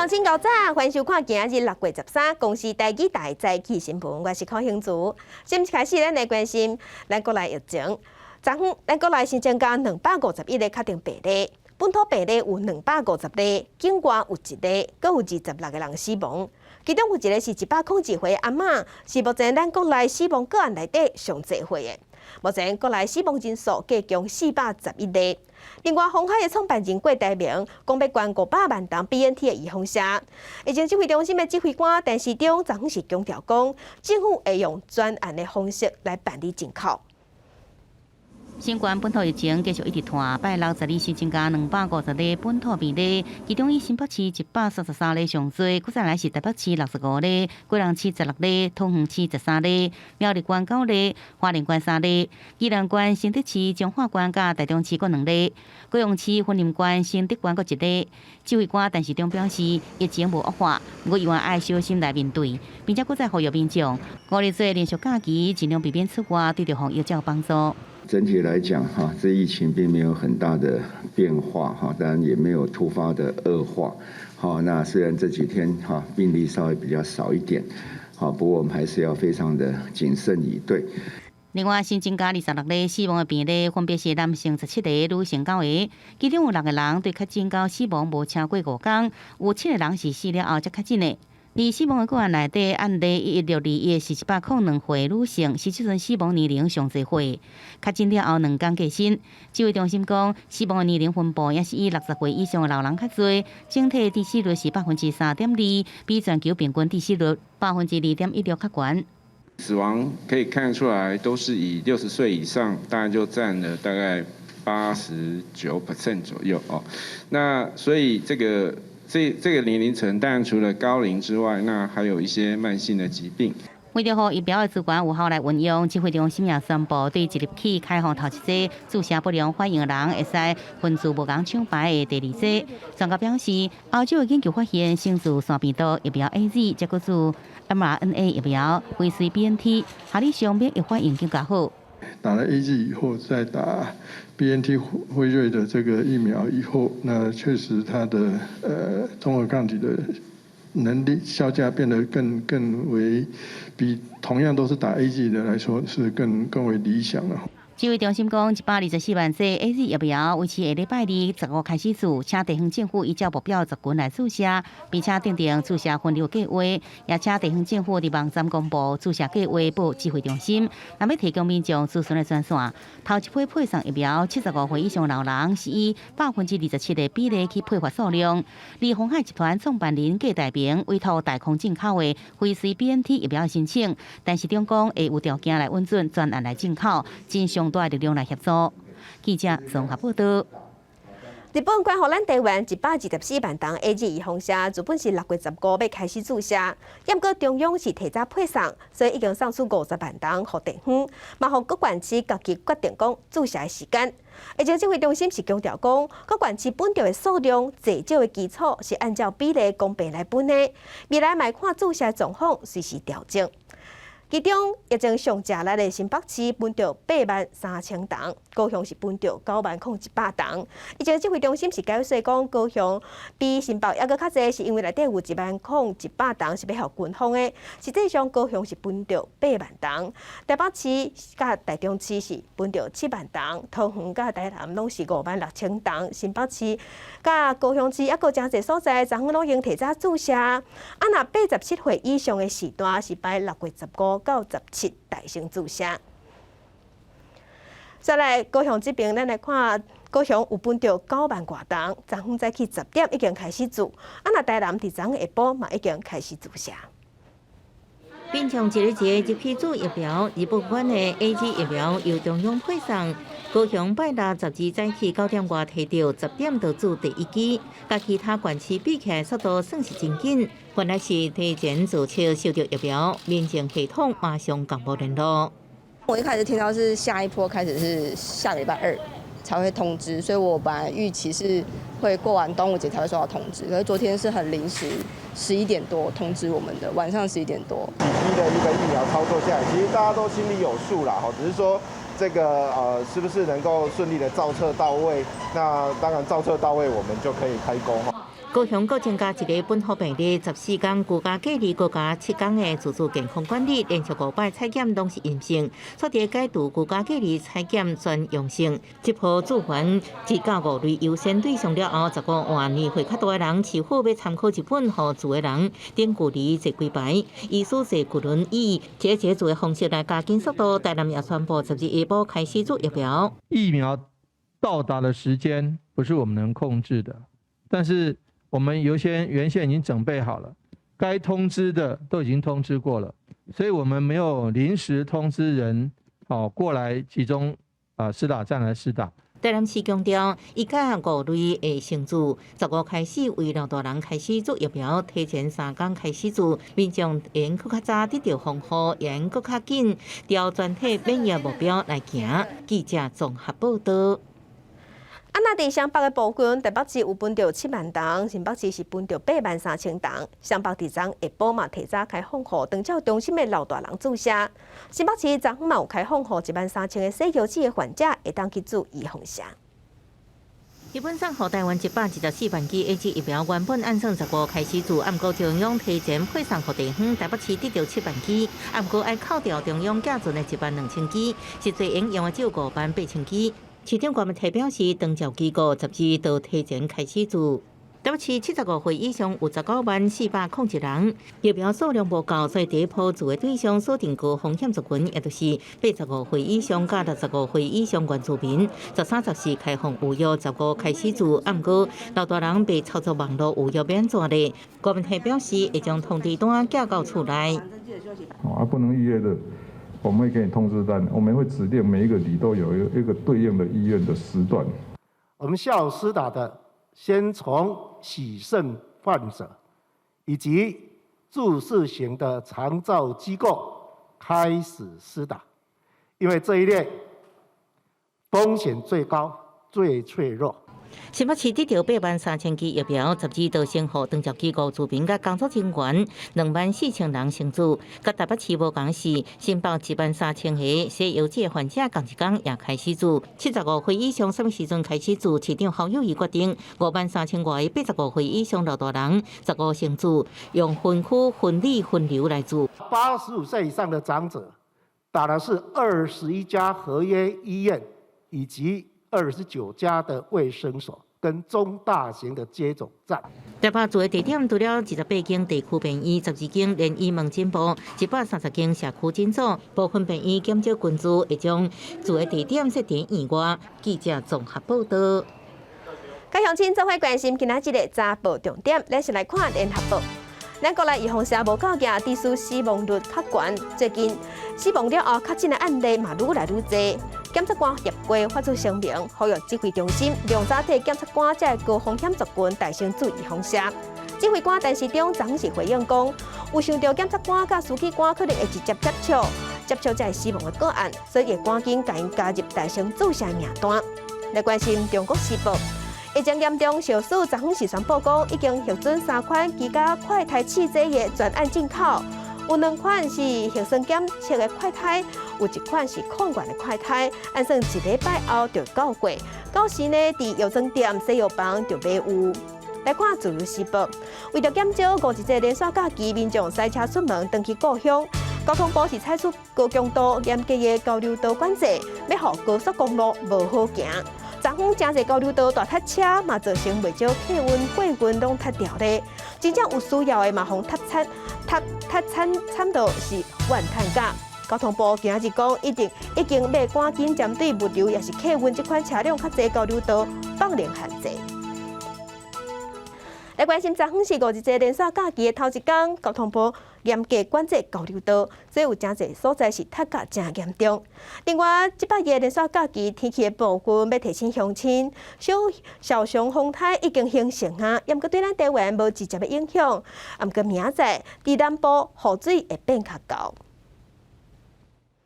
鄉親𠢕早，歡迎收看今仔日6月13公視台語台早起新聞，我是柯興祖。先開始，咱來關心咱國內疫情。昨昏，咱國內新增加251個確診病例，本土病例有250例，境外有一例，閣有26個人死亡。其中有一個是102歲阿嬤，是目前咱國內死亡個案內底上濟歲的。目前國內死亡人數計共411例。另外，鴻海的創辦人郭台銘講欲捐500萬筒 BNT 的預防射。疫情指揮中心的指揮官陳時中昨昏是強調講，政府會用專案的方式來辦理進口。新冠本土疫情繼續一直拖，拜六十二新增加250例本土病例，其中以新北市133例上濟，閣再來是台北市65例，基隆市16例，桃園市13例，苗栗縣9例，花蓮縣3例，宜蘭縣、新竹市、彰化縣佮台中市各2例，高雄市、雲林縣、新竹縣各1例。指揮官陳時中表示，疫情無惡化，不過依然愛小心來面對，並且閣再呼籲民眾，五日做連續假期，盡量避免出外，對著防疫才有幫助。整體來講，哈，這疫情並沒有很大的變化，哈，當然也沒有突發的惡化，好，那雖然這幾天哈病例稍微比較少一點，好，不過我們還是要非常的謹慎以對。另外，新增加26例死亡的病例，分別是男性17個，女性9個，其中有6個人對確診到死亡無超過5天，有7個人是死了後才確診的。佇死亡的個案內底，案例11621是102歲女性，是這陣死亡年齡上濟歲。確診了後2天過身。指揮中心講，死亡的年齡分布也是以60歲以上的老人較濟，整體致死率是3.2%，比全球平均致死率2.16%較懸。死亡可以看得出來，都是以60歲以上，大概就佔了大概89% 左右哦。那所以這個年齡層，當然除了高齡之外，那還有一些慢性的疾病。為著予疫苗的資源有效來運用，指揮中心也宣布，對即日起開放頭一劑注射不良反應的人，會使分注無仝廠牌的第二劑。專家表示，歐洲的研究發現，先注腺病毒疫苗 AZ，再閣注 mRNA 疫苗輝瑞 BNT，合理上免疫反應更加好。打了 AZ 以後，再打 BNT 輝瑞的這個疫苗以後，那確實它的中和抗體的能力效價變得更為比同樣都是打 AZ 的來說是更為理想了。指揮中心講，124萬劑 AZ 疫苗維持下禮拜二15開始注，請地方政府依照目標族群來注射，並且訂定注射分流計劃，也請地方政府佇網站公布注射計劃報指揮中心，若欲提供民眾諮詢的專線。頭一批配送疫苗，75歲以上老人是以27%的比例去配發數量。而鴻海集團創辦人郭台銘委託大康進口的輝瑞 BNT 疫苗申請，陳時中講會有條件來允准專案來進口，盡上大力量來協助。記者綜合報道。日本捐予咱台灣124萬筒 AZ 預防射，原本是6月15欲開始注射，毋過中央是提早配送，所以已經送出50萬筒予地方，嘛予各縣市家己決定講注射的時間。疫情指揮中心是強調講，各縣市分著的數量濟少的基礎是按照比例公平來分的，未來嘛看注射狀況隨時調整。其中疫情上濟力的新北市分著8萬3千筒，高雄是分著9萬零100筒。疫情指揮中心是解釋講，高雄比新北猶閣較濟，是因為內底有1萬零100筒是欲予軍方的。實際上高雄是分著8萬筒，台北市佮台中市是分著7萬筒，桃園佮台南攏是5萬6千筒。新北市佮高雄市猶閣誠濟所在，昨昏攏已經提早注射。啊，若87歲以上的時段是排6月15到17代先注射。再來高雄這邊，咱來看高雄有分著9萬外筒，昨昏早起10點已經開始注。啊，若台南佇昨昏下晡嘛已經開始注射。民眾一个一個入去注疫苗，日本款的 AZ 疫苗由中央配送。高雄拜六十二早起9點外提著，10點就注第一劑，佮其他縣市比起來，速度算是真緊。原來是提前注冊收著疫苗，民政系統馬上共無聯絡。我一開始聽到是下一波開始是下個禮拜二才會通知，所以我本來預期是會過完端午節才會收到通知，可是昨天是很臨時，十一點多通知我們的，晚上十一點多。幾批的一個疫苗操作下來，其實大家都心裡有數啦，只是說這個是不是能夠順利的造冊到位？那當然造冊到位，我們就可以開工。高雄閣增加一个本土病例，14天居家隔離，閣加7天的自主健康管理，連續5擺採檢攏是陰性，煞佇解除居家隔離採檢全陽性。這波注完1到5類優先對象了後，15換年歲較大的人，市府欲參考日本，予住的人頂距離坐幾排，醫師坐舊輪椅，一個一個注的方式來加緊速度。台南也宣布12下晡開始注疫苗。疫苗到達的時間不是我們能控制的，但是我們優先原先已經準備好了，該通知的都已經通知過了，所以我們沒有臨時通知人哦過來集中啊施打站來施打。台南市強調，1到5類會先注，15開始為老大人開始注疫苗，提前3工開始注，民眾會閣較早得著防護，會閣較緊，朝全體免疫目標來行。記者綜合報道。啊，若佇雙北的部分，台北市有分著7萬筒，新北市是分著8萬3千筒。雙北佇昨下晡嘛提早開放予長照中心的老大人注射。新北市昨昏嘛有開放予1萬3千个洗腰子的患者會當去注預防射。日本送予台灣124萬劑 AZ 疫苗，原本按算15開始注，毋過中央提前配送予地方，台北市得著7萬劑，毋過愛扣掉中央寄存的1萬2千劑，實際應用的只有5萬8千劑。市長郭文提表示，長照機構12就提前開始注。台北市75歲以上有19萬401人，疫苗數量無夠，所以第一波注的對象鎖定高風險族群，也就是85歲以上佮65歲以上原住民。13、14開放預約，15開始注，毋過老大人袂操作網路預約欲按怎咧？郭文提表示，會將通知單寄到厝內。啊，不能預約的，我們會給你通知單，我們會指定每一個里都有一個對應的醫院的時段。我們下午施打的，先從洗腎患者以及住宿型的長照機構開始施打，因為這一類風險最高、最脆弱。新北市得著8萬3千劑疫苗，12就先予長照機構住民佮工作人員2萬4千人先注。佮台北市無仝是，申報1萬3千个洗腰子患者，仝一工也開始注。75歲以上啥物時陣開始注？市長侯友宜決定，5萬3千外个85歲以上老大人，15先注，用分區、分里、分流來注。 85歲以上的長者，打的是21家合約醫院以及29家的衛生所跟中大型的接種站。台北注的地點除了28間地區病院、12間聯醫門診部、130間社區診所，部分病院減少群聚，會將注的地點設佇院外。記者綜合報道。各鄉親做伙關心今仔日的早報重點，咱先來看聯合報。咱國內預防射無夠嚴，致使死亡率較懸。最近死亡了後確診的案例嘛愈來愈濟。檢察官葉國發出聲明，呼籲指揮中心量早替檢察官這个高風險族群帶先注預防射。指揮官陳時中昨昏是回應講，有想著檢察官佮書記官可能會直接接觸這个死亡的個案，所以會趕緊共𪜶加入帶先注射名單。來關心中國時報。疫情嚴重，邵氏昨昏時宣布講，已經核准三款居家快篩試劑的專案進口，有兩款是核酸檢測的快篩，有一款是抗原的快篩，按算一禮拜後就到貨。到時呢，佇藥妝店、西藥房就買有。來看自由時報，為著減少五一節連續假期民眾駛車出門轉去故鄉，交通部是採取高強度嚴格的交流道管制，欲予高速公路無好行。昨昏誠濟交流道大塞車，嘛造成袂少客運、貨運攏塞牢咧。真正有需要的嘛，予塞慘、塞塞慘慘到是怨嘆甲。交通部今仔日講，一定已經欲趕緊針對物流抑是客運這款車輛較濟交流道放令限制。來關心昨昏是五一節連續假期的頭一工，交通部嚴格管制交流道，所以有誠濟所在是塞甲誠嚴重。另外，這擺個連續假期天氣的部分，欲提醒鄉親，小小熊風颱已經形成啊，毋過對咱台灣無直接的影響。毋過明仔載，佇南部雨水會變較厚。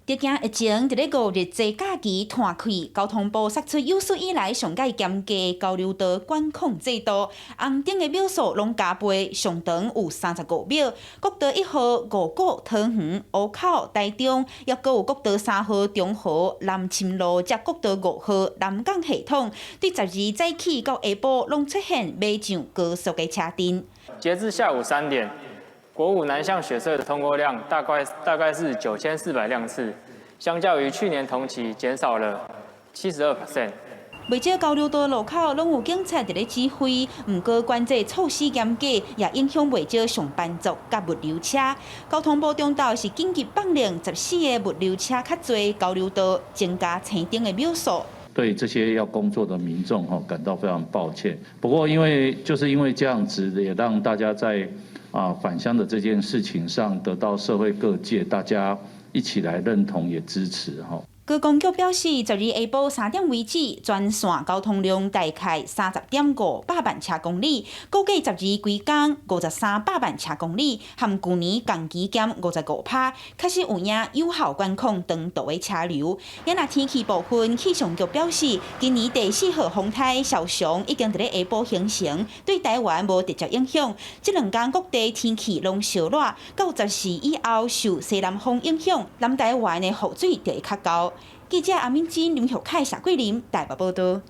特驚疫情佇咧5日節假期湠開，交通部釋出有史以來上蓋嚴格交流道管控制度，紅燈的秒數攏加倍，上長有35秒。國道1號五股、桃園、湖口、台中，抑閣有國道3號中和、南深路，佮國道5號南港系統，對12早起到下晡攏出現欲上高速的車陣。截至下午3點，國五南向雪隧的通過量大概是9400輛次，相較於去年同期減少了72%。袂少交流道路口攏有警察佇咧指揮，毋過管制措施嚴格，也影響袂少上班族佮物流車。交通部中晝是緊急放令，14个物流車較濟，交流道增加青燈的秒數。對這些要工作的民眾吼感到非常抱歉。不過因為就是因為這樣子，也讓大家在返鄉的這件事情上，得到社會各界大家一起來認同也支持哈。觀光局表示，12下晡3點為止，全線交通量大概30.5百萬車公里，估計十二規工53百萬車公里，和舊年同期減55%，確實有影有效管控長途的車流。也若天氣部分，氣象局表示，今年第四號風颱蕭祥已經佇咧下晡形成，對台灣無直接影響。這兩工各地天氣攏燒熱，到14以後受西南風影響，南台灣的雨水就會較高。記者阿敏珍、林玉凱、謝桂林台北報道。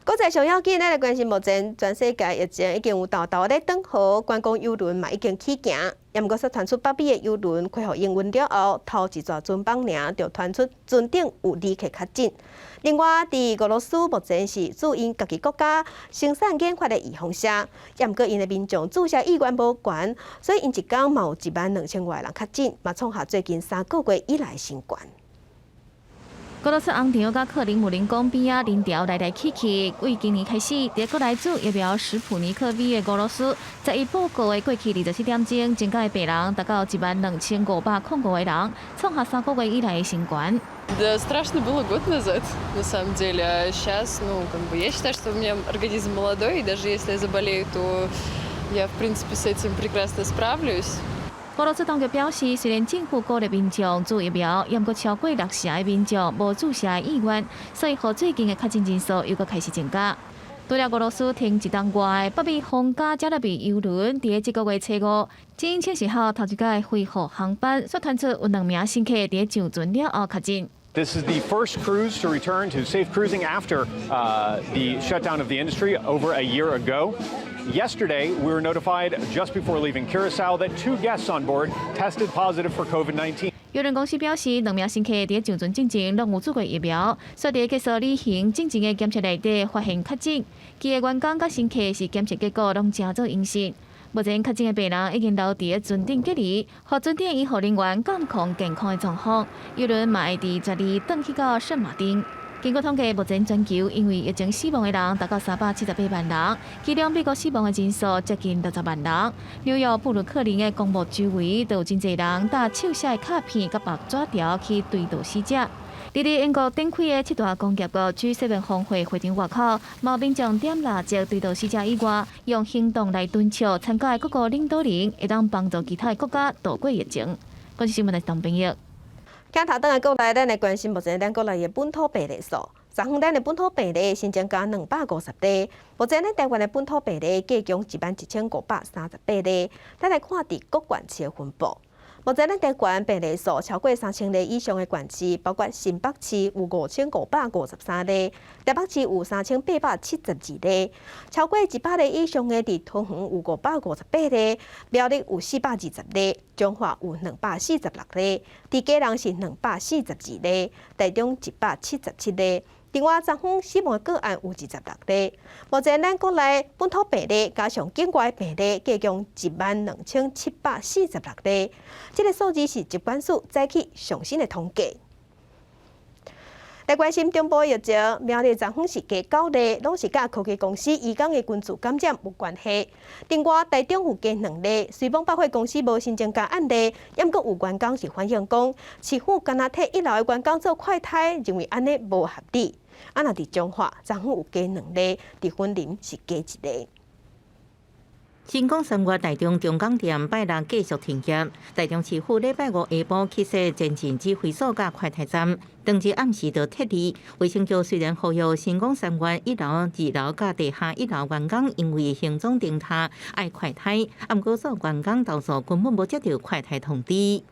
國際上要緊，咱來關心目前全世界疫情已經有沓沓咧轉好，觀光郵輪嘛已經起行。也毋過說傳出北美的郵輪恢復營運了後，頭一逝船班爾就傳出船頂有旅客確診。另外，佇俄羅斯目前是注𪜶家己國家生產研發的預防射，也毋過𪜶的民眾注射意願無懸，所以𪜶一工嘛有1萬2千外人確診，嘛創下最近3個月以來新懸。俄羅斯紅場佮克里姆林宮邊仔人潮來來去去，對今年開始，佇國內注疫苗史普尼克 V 的俄羅斯，在伊報告的過去24點鐘，增加的病人達到12,505個人，創下3個月以來的新高。 Да, страшно было год назад, на самом деле. А сейчас, ну, как бы, я считаю, что у меня организм молодой, и даже если я заболею, то я, в принципе, с этим прекрасно справлюсь. 俄羅斯當局表示，雖然政府鼓勵民眾注疫苗，毋過超過六成的民眾無注射的意願，所以予最近的確診人數又閣開始增加。除了俄羅斯停一冬外，北美皇家加勒比郵輪佇這個月初五，真正時候頭一擺恢復航班，煞傳出有兩名乘客佇上船了後確診。 This is the first cruise to return to safe cruising after the shutdown of the industry over a year ago. Yesterday, we were notified just before leaving Curacao that two guests on board tested positive for COVID-19. 郵輪公司表示，兩名乘客佇上船進前攏有注過疫苗，所以佇結束旅行進前的檢測內底發現確診。其他員工佮乘客是檢測結果攏成做陰性。目前確診的病人已經留佇船頂隔離，予船頂醫護人員監控健康的狀況。郵輪嘛會佇十二轉去到聖馬丁。根據統計，目前全球因為疫情死亡的人達到378萬人，其中美國死亡的人數接近60萬人。紐約布魯克林的公墓周圍都有真濟人帶手寫的卡片佮白紙條去追悼死者。佇咧英國頂開的七大工業國 G7 峰會會場外口，嘛民眾點蠟燭追悼死者以外，用行動來敦促參加的各國領導人會當幫助其他國家渡過疫情。國際新聞的董編譯。鏡頭轉來國內，咱來關心目前咱國內的本土病例數。昨昏咱的本土病例新增加250例，目前咱台灣的本土病例計共11,538例。咱來看佇各縣市的分布。目前咱台灣病例數超過3000例以上的縣市，包括新北市有5553例，台北市有3872例，超過100例以上的佇桃園有558例，苗栗有420例，彰化有246例，佇基隆是242例，台中177例。另外，昨昏死亡個案有26例。目前咱國內本土病例加上境外病例，計共12,746例。這個數字是疾管署早起上新的統計。來關心中部疫情，苗栗昨昏是加9例，攏是佮科技公司移工的群聚感染有關係。另外，台中有加兩例，雖罔百貨公司無新增加案例，毋過有員工是反映講，市府干焦替一樓的員工做快篩，認為按呢無合理。啊，若佇彰化，昨昏有加兩例，佇雲林是加一例。新港三月台中中港店拜六繼續停業，台中市府禮拜五下晡去設前進指揮所佮快篩站，當日暗時就撤離。衛生局雖然呼籲新港三越一樓、二樓佮地下一樓員工因為行蹤偵查愛快篩，毋過所有員工投訴根本無接到快篩通知。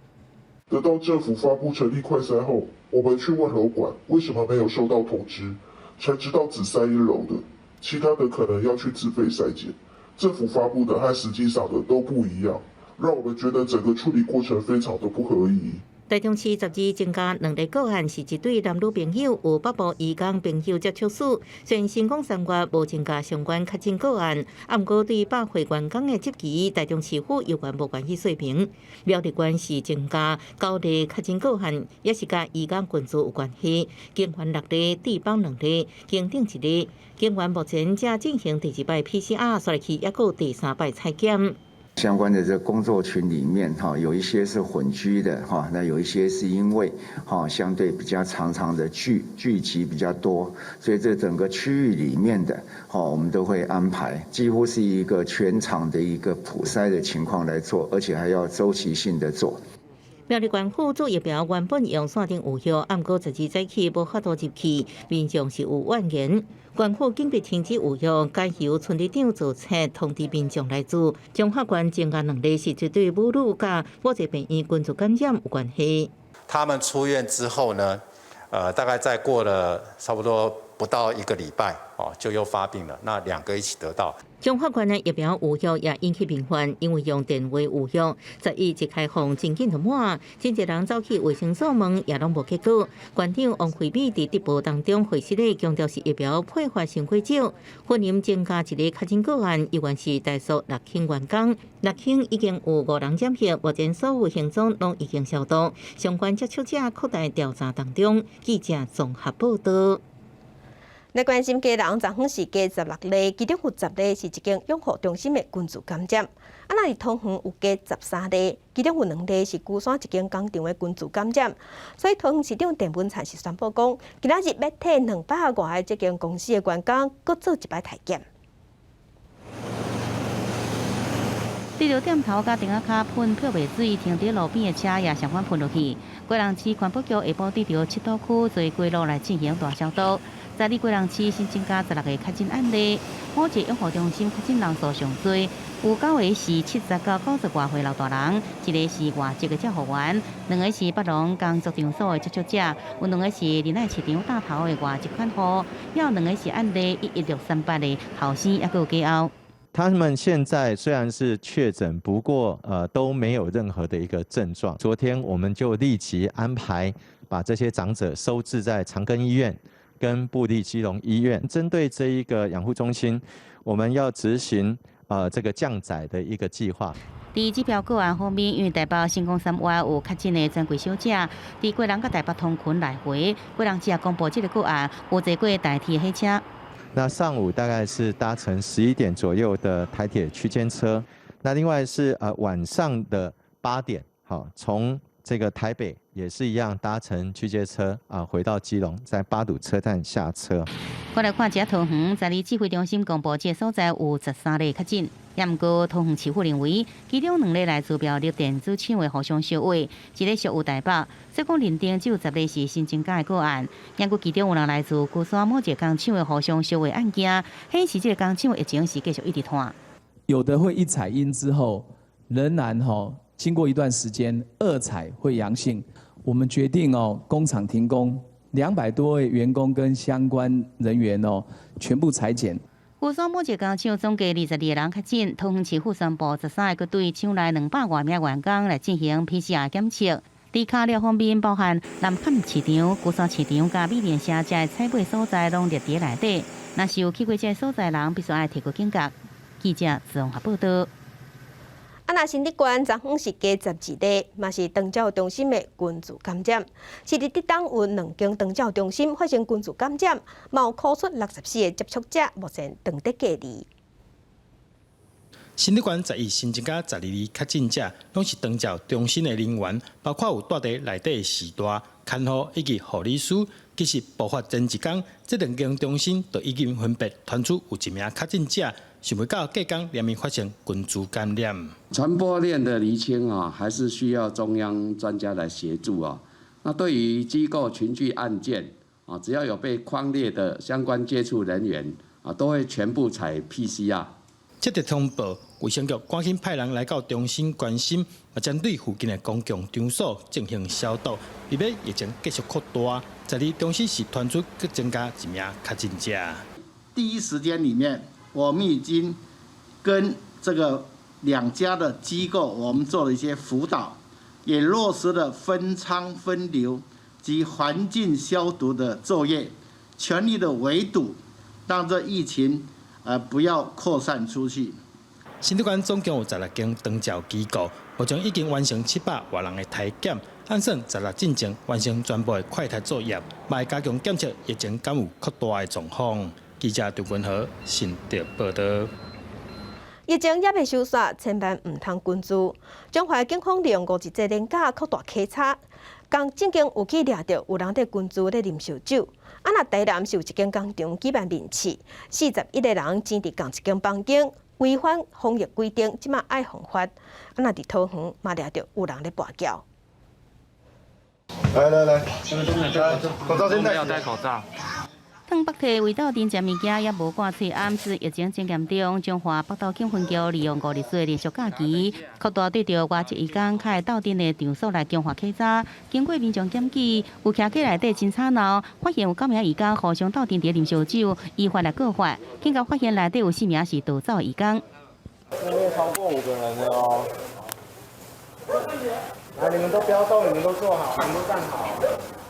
得到政府發布成立快篩後，我們去問樓管為什麼沒有收到通知，才知道只篩一樓的，其他的可能要去自費篩檢。政府發布的和實際上的都不一樣，讓我們覺得整個處理過程非常的不合宜。台中市十二增加兩例個案，是一對男女朋友有北部移工朋友接觸史。雖然新港三月無增加相關確診個案，毋過對百貨員工的職期，台中市府猶原無願意說明。苗栗縣是增加九例確診個案，也是佮移工群組有關係。金環六例，地方兩例，金頂一例。警員目前正進行第二擺 PCR，煞去抑閣第三擺採檢。相關的這工作群裡面，哈，有一些是混居的，哈，那有一些是因為，哈，相對比較常常的聚集比較多，所以這整個區域裡面的，哈，我們都會安排，幾乎是一個全場的一個普篩的情況來做，而且還要週期性的做。苗栗縣府注疫苗原本用線頂預約，毋過十二早起無法度入去，民眾是有怨言。縣府緊急停止預約，改由村里長做冊通知民眾來注。彰化縣增加兩例是一對母女佮某一個病院群組感染有關係。他們出院之後呢，大概再過了差不多不到一個禮拜，哦，就又發病了。那兩個一起得到。彰化縣的疫苗預約也引起民怨，因為用電話預約，11一開放真緊就滿，真濟人走去衛生所問，也攏無結果。縣長王惠美佇直播當中回釋咧，強調是疫苗配發傷過少。雲林增加一個確診個案，猶原是台塑六輕員工，六輕已經有五人染疫，目前所有行蹤攏已經消毒，相關接觸者擴大調查當中。記者綜合報道。來關心基隆，昨昏是加16例，其中有10例是一間養護中心的群聚感染。啊，若佇桃園有加13例，其中有兩例是龜山一間工廠的群聚感染。所以桃園市長鄭文燦是宣布講，今仔日欲替200外個這間公司的員工，閣做一擺篩檢。對著店頭佮店仔跤噴漂白水，停佇路邊的車也相款噴落去。基隆市環保局下晡對著七堵區做街路來進行大消毒。十二基隆市新增加16個確診案例，某一個養護中心確診人數上濟，有九個是70到90外歲老大人，一個是外籍的照護員，兩個是北龍工作場所的接觸者，有兩個是仁愛市場大頭的外籍看護，還有兩個是案例11638的後生，抑閣有家後。他們現在雖然是確診，不過都沒有任何的一個症狀。昨天我們就立即安排把這些長者收治在長庚醫院跟部立基隆醫院。針對這一個養護中心，我們要執行這個降載的一個計劃。佇指標個案方面，因為台北新光三越有確診的專櫃小姐，佇基隆佮台北通勤來回，基隆市也公布這個個案有坐過台鐵火車。那上午大概是搭乘11點左右的台鐵區間車，那另外是晚上的8點，好，從這個台北也是一樣搭乘區間車啊，回到基隆，在八堵車站下車。過來看一下桃園，十二指揮中心公布這個所在有13例確診，也毋過桃園市府認為，其中兩例來自苗栗電子廠的互相相話，一个屬於台北，所以講認定只有10例是新增加的個案。也閣其中有人來自龜山某一個工廠的互相相話案件，顯示這個工廠疫情是繼續一直拖。有的會一採陰之後，仍然吼經過一段時間，二採會陽性。我們決定哦，工廠停工，200多位員工跟相關人員哦，全部採檢。龜山某一個工廠總計22個人確診，桃園市府宣布13個對廠內200外名員工來進行 PCR 檢測。佇卡料方面，包含南崁市場、龜山市場佮美聯社這採買所在攏列佇內底。若是有去過這所在人，必須愛提高警覺。記者綜合報道。啊，若新竹縣昨昏是加12例，嘛是長照中心的群聚感染。是佇竹東有兩間長照中心發生群聚感染，嘛有箍出64個接觸者，目前正佇隔離。新竹縣11新增加12例確診者，攏是長照中心的人員，包括有蹛佇內底的序大、看護以及護理師。其實爆發前一工，這兩間中心就已經分別傳出有一名確診者。想袂到隔工連綿發生群聚感染。傳播鏈的釐清啊，還是需要中央專家來協助啊。那對於機構群聚案件啊，只要有被匡列的相關接觸人員啊，都會全部採 PCR。接到通報，衛生局趕緊派人來到中心關心，嘛針對附近的公共場所進行消毒，避免疫情繼續擴大。12中心是傳出閣增加一名確診者。第一時間裡面，我們已經跟這個兩家的機構，我們做了一些輔導，也落實了分艙分流及環境消毒的作業，全力的圍堵，讓這疫情不要擴散出去。新竹縣總共有16間長照機構，目前已經完成700外人的篩檢，按算16進前完成全部的快篩作業，嘛會加強檢測疫情敢有擴大的狀況。記者張文和新竹報導。疫情猶未收煞，千萬毋通群聚。彰化警方利用五一節連假擴大稽查，仝正經有去掠著有人佇群聚咧啉燒酒。啊，若台南是有一間工廠舉辦面試，41個人擠佇仝一間房間，違反防疫規定，這馬愛予罰。啊，若佇桃園嘛掠著有人咧跋轎。來來來，口罩先戴，戴口罩。褪腹體為鬥陣食物件，也無掛喙罨，自疫情真嚴重，彰化北斗警分局利用五日四的連續假期，擴大對著外籍移工較會鬥陣的場所來強化稽查。經過民眾檢舉，有徛過內底真吵鬧，發現有九名移工互相鬥陣佇啉燒酒，依法來告發。警方發現內底有4名是逃走的移工。超過5個人了哦。來，你們都不要動，你們都坐好，你們都站好。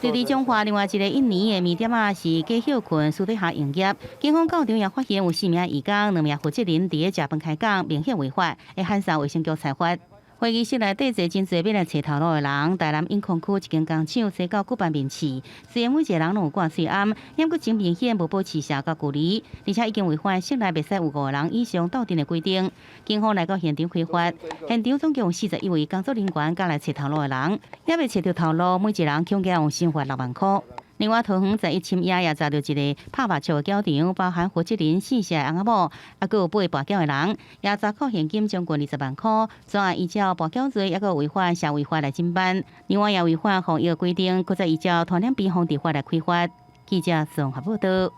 佇彰化另外一个印尼的麵店仔是假歇睏，私底下營業。警方到場也發現有4名移工、2名負責人佇咧食飯開講，明顯違法，會函送衛生局裁罰。會議室內底坐真濟欲來揣頭路的人，台南永康區一間工廠踅到舉辦面試，雖然每一个人攏有掛喙罨，毋過真明顯無保持社交距離，而且已經違反室內袂使有5個人以上鬥陣的規定。警方來到現場開罰，現場總共有41位工作人員佮來揣頭路的人，猶未揣著頭路，每一人恐驚用懲罰6萬箍。另外，桃園11深夜也查著一个拍麻將的攪場，包含負責人、四歲翁仔某，猶閣有8个跋筊的人，也查扣現金將近20萬箍。全案依照跋筊罪，猶閣違反社會法來偵辦。另外，也違反防疫規定，閣再依照傳染病防治法來開罰。記者綜合報導。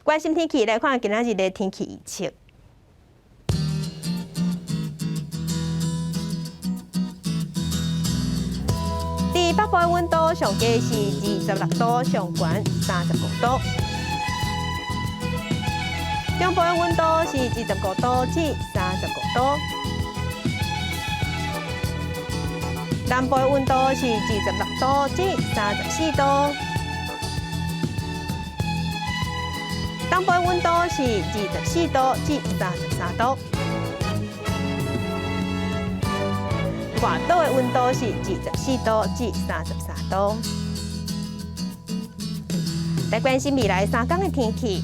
關心天氣，來看今仔日的天氣預測。北部的溫度上低是26度，上懸35度。中部的溫度是25度至35度。南部的溫度是26度至34度。東部的溫度是24度至33度。外島的溫度是24度至33度。來關心未來3天的天氣。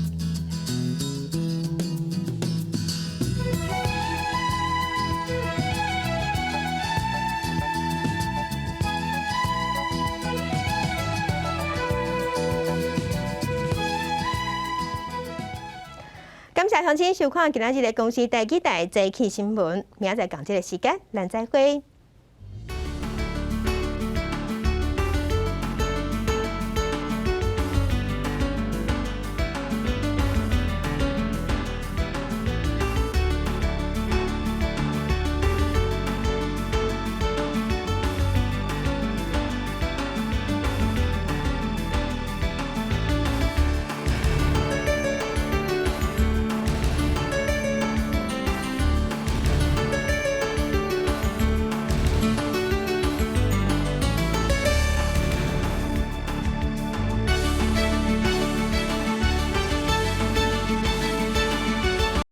感謝鄉親收看今仔日的公視第幾台早起新聞，明仔載仝這个時間，咱再會。